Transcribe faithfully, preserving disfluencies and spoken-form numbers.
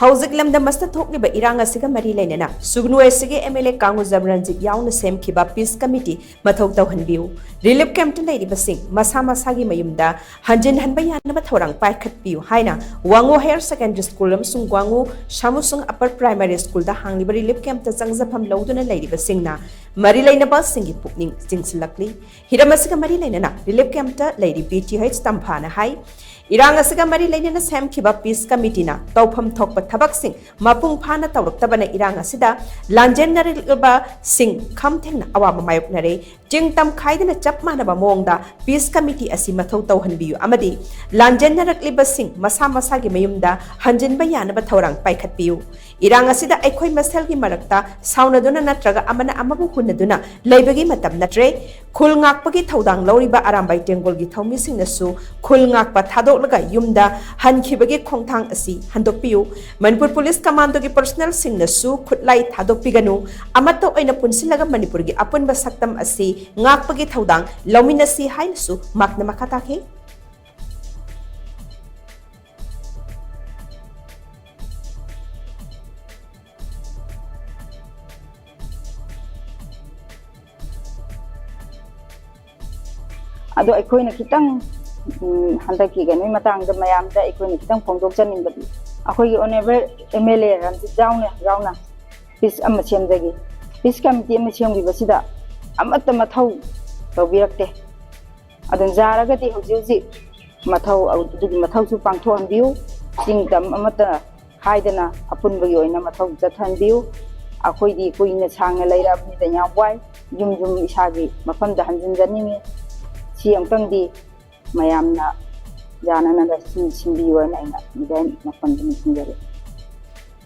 ꯍꯧꯖꯤꯛ ꯂꯝꯗꯝ ꯑꯁꯤꯗ ꯊꯣꯛꯂꯤꯕ ꯏꯔꯥꯡ ꯑꯁꯤꯒ ꯃꯔꯤ ꯂꯩꯅꯅ ꯁꯨꯒꯅꯨ ꯑꯦꯁꯤꯒꯤ ꯑꯦꯝ ꯑꯦꯜ ꯑꯦ ꯀꯥꯡꯉꯨꯖꯝ ꯔꯟꯖꯤꯠ ꯌꯥꯎꯅ ꯁꯦꯝꯈꯤꯕ ꯄꯤꯁ ꯀꯃꯤꯇꯤ ꯃꯊꯧ ꯇꯧꯍꯟꯕꯤꯌꯨ꯫ ꯔꯤꯂꯤꯐ ꯀꯦꯝꯞꯇ ꯂꯩꯔꯤꯕꯁꯤꯡ ꯃꯁꯥ ꯃꯁꯥꯒꯤ ꯃꯌꯨꯝꯗ ꯍꯟꯖꯤꯟꯍꯟꯕ ꯌꯥꯅꯕ ꯊꯧꯔꯥꯡ ꯄꯥꯏꯈꯠꯄꯤꯌꯨ ꯍꯥꯏꯅ ꯋꯥꯉꯨ ꯍꯥꯌꯔ ꯁꯦꯀꯦꯟꯗꯔꯤ ꯁ꯭ꯀꯨꯜ ꯑꯃꯁꯨꯡ ꯋꯥꯉꯨ ꯁꯥꯃꯨꯁꯨꯡ ꯑꯄꯔ ꯄ꯭ꯔꯥꯏꯃꯥꯔꯤ ꯁ꯭ꯀꯨꯜꯗ ꯍꯥꯡꯂꯤꯕ ꯔꯤꯂꯤꯐ ꯀꯦꯝꯞꯇ ꯆꯪꯖꯐꯝ ꯂꯧꯗꯨꯅ ꯂꯩꯔꯤꯕꯁꯤꯡꯅ ꯃꯔꯤ ꯂꯩꯅꯕꯁꯤꯡꯒꯤ ꯄꯨꯛꯅꯤꯡ ꯆꯤꯡꯁꯤꯜꯂꯛꯂꯤ꯫ ꯍꯤꯔꯝ ꯑꯁꯤꯒ ꯃꯔꯤ ꯂꯩꯅꯅ ꯔꯤꯂꯤꯐ ꯀꯦꯝꯞꯇ ꯂꯩꯔꯤ ꯕꯤ ꯇꯤ ꯑꯩꯆ ꯇꯝꯐꯥꯅ ꯍꯥꯏ, ꯏꯔꯥꯡ ꯑꯁꯤꯒ ꯃꯔꯤ ꯂꯩꯅꯅ ꯁꯦꯝꯈꯤꯕ ꯄꯤꯁ ꯀꯃꯤꯇꯤꯅ ꯇꯧꯐꯝ ꯊꯣꯛꯄ ꯊꯕꯛꯁꯤꯡ ꯃꯄꯨꯡ ꯐꯥꯅ ꯇꯧꯔꯛꯇꯕꯅ ꯏꯔꯥꯡ ꯑꯁꯤꯗ ꯂꯥꯟꯖꯦꯟꯅꯔꯛꯂꯤꯕꯁꯤꯡ ꯈꯝ ꯊꯦꯡꯅ ꯑꯋꯥꯕ ꯃꯥꯌꯣꯛꯅꯔꯦ꯫ ꯆꯤꯡ ꯇꯝ ꯈꯥꯏꯗꯅ ꯆꯞ ꯃꯥꯟꯅꯕ ꯃꯑꯣꯡꯗ ꯄꯤꯁ ꯀꯃꯤꯇꯤ ꯑꯁꯤ ꯃꯊꯧ ꯇꯧꯍꯟꯕꯤꯌꯨ ꯑꯃꯗꯤ ꯂꯥꯟꯖꯦꯟꯅꯔꯛꯂꯤꯕꯁꯤꯡ ꯃꯁꯥ ꯃꯁꯥꯒꯤ ꯃꯌꯨꯝꯗ ꯍꯟꯖꯤꯟꯕ ꯌꯥꯅꯕ ꯊꯧꯔꯥꯡ ꯄꯥꯏꯈꯠꯄꯤꯌꯨ꯫ ꯏꯔꯥꯡ ꯑꯁꯤꯗ ꯑꯩꯈꯣꯏ ꯃꯁꯦꯜꯒꯤ ꯃꯔꯛꯇ ꯁꯥꯎꯅꯗꯨꯅ ꯅꯠꯇ꯭ꯔꯒ ꯑꯃꯅ ꯑꯃꯕꯨ ꯍꯨꯟꯅꯗꯨꯅ ꯂꯩꯕꯒꯤ ꯃꯇꯝ ꯅꯠꯇ꯭ꯔꯦ꯫ ꯈꯨꯜ ꯉꯥꯛꯄꯒꯤ ꯊꯧꯗꯥꯡ ꯂꯧꯔꯤꯕ ꯑꯔꯥꯝꯕꯥꯏ ꯇꯦꯡꯒꯣꯜꯒꯤ ꯊꯧꯃꯤꯁꯤꯡꯅꯁꯨ ꯈꯨꯜ ꯉꯥꯛꯄ ꯊꯥꯗꯣꯛꯂꯒ ꯌꯨꯝꯗ ꯍꯟꯈꯤꯕꯒꯤ ꯈꯣꯡꯊꯥꯡ ꯑꯁꯤ ꯍꯟꯗꯣꯛꯄꯤꯌꯨ꯫ ꯃꯅꯤꯄꯨꯔ ꯄꯨꯂꯤꯁ ꯀꯃꯥꯟꯗꯣꯒꯤ ꯄꯔꯁꯣꯅꯦꯜꯁꯤꯡꯅꯁꯨ ꯈꯨꯠꯂꯥꯏ ꯊꯥꯗꯣꯛꯄꯤꯒꯅꯨ꯫ ꯑꯃꯠꯇ ꯑꯣꯏꯅ ꯄꯨꯟꯁꯤꯜꯂꯒ ꯃꯅꯤꯄꯨꯔꯒꯤ ꯑꯄꯨꯟꯕ ꯁꯛꯇꯝ ꯑꯁꯤ ꯉꯥꯛꯄꯒꯤ ꯊꯧꯗꯥꯡ ꯂꯧꯃꯤꯟꯅꯁꯤ ꯍꯥꯏꯅꯁꯨ ꯃꯍꯥꯛꯅ ꯃꯈꯥ ꯇꯥꯈꯤ꯫ ꯑꯗꯣ ꯑꯩꯈꯣꯏꯅ ꯈꯤꯇꯪ, ꯎꯝ, ꯍꯟꯗꯛꯀꯤ ꯀꯩꯅꯣꯒꯤ ꯃꯇꯥꯡꯗ ꯃꯌꯥꯝꯗ ꯑꯩꯈꯣꯏꯅ ꯈꯤꯇꯪ ꯐꯣꯡꯗꯣꯛꯆꯅꯤꯡꯕꯗꯤ, ꯑꯩꯈꯣꯏꯒꯤ honourable M L A Ranjit ꯌꯥꯎꯅ, ꯌꯥꯎꯅ ꯄꯤꯁ ꯑꯃ ꯁꯦꯝꯖꯒꯦ꯫ ꯄꯤꯁ ꯀꯃꯤꯇꯤ ꯑꯃ ꯁꯦꯝꯈꯤꯕꯁꯤꯗ ꯑꯃꯠꯇ ꯃꯊꯧ ꯇꯧꯕꯤꯔꯛꯇꯦ꯫ ꯑꯗꯨꯅ ꯌꯥꯔꯒꯗꯤ ꯍꯧꯖꯤꯛ ꯍꯧꯖꯤꯛ ꯃꯊꯧ, ꯑꯗꯨꯒꯤ ꯃꯊꯧꯁꯨ ꯄꯥꯡꯊꯣꯛꯍꯟꯕꯤꯌꯨ꯫ ꯆꯤꯡ ꯇꯝ ꯑꯃꯠꯇ ꯍꯥꯏꯗꯅ ꯑꯄꯨꯟꯕꯒꯤ ꯑꯣꯏꯅ ꯃꯊꯧ ꯆꯠꯊꯍꯟꯕꯤꯌꯨ꯫ ꯑꯩꯈꯣꯏꯗꯤ ꯀꯨꯏꯅ ꯁꯥꯡꯅ ꯂꯩꯔꯛꯑꯕꯅꯤꯅ ꯌꯥꯝ ꯋꯥꯏ꯫ ꯌꯨꯝ ꯌꯨꯝ ꯏꯁꯥꯒꯤ ꯃꯐꯝꯗ ꯍꯟꯖꯤꯟꯖꯅꯤꯡꯉꯤ꯫ ꯁꯤ ꯑꯃꯨꯛꯇꯪꯗꯤ ꯃꯌꯥꯝꯅ ꯌꯥꯅꯅꯕ ꯁꯤ ꯁꯤꯟꯕꯤꯌꯨ ꯍꯥꯏꯅ ꯑꯩꯅ ꯃꯤꯗꯤꯌꯥ ꯃꯐꯝꯗ ꯅꯤꯡꯁꯤꯡꯖꯔꯤ꯫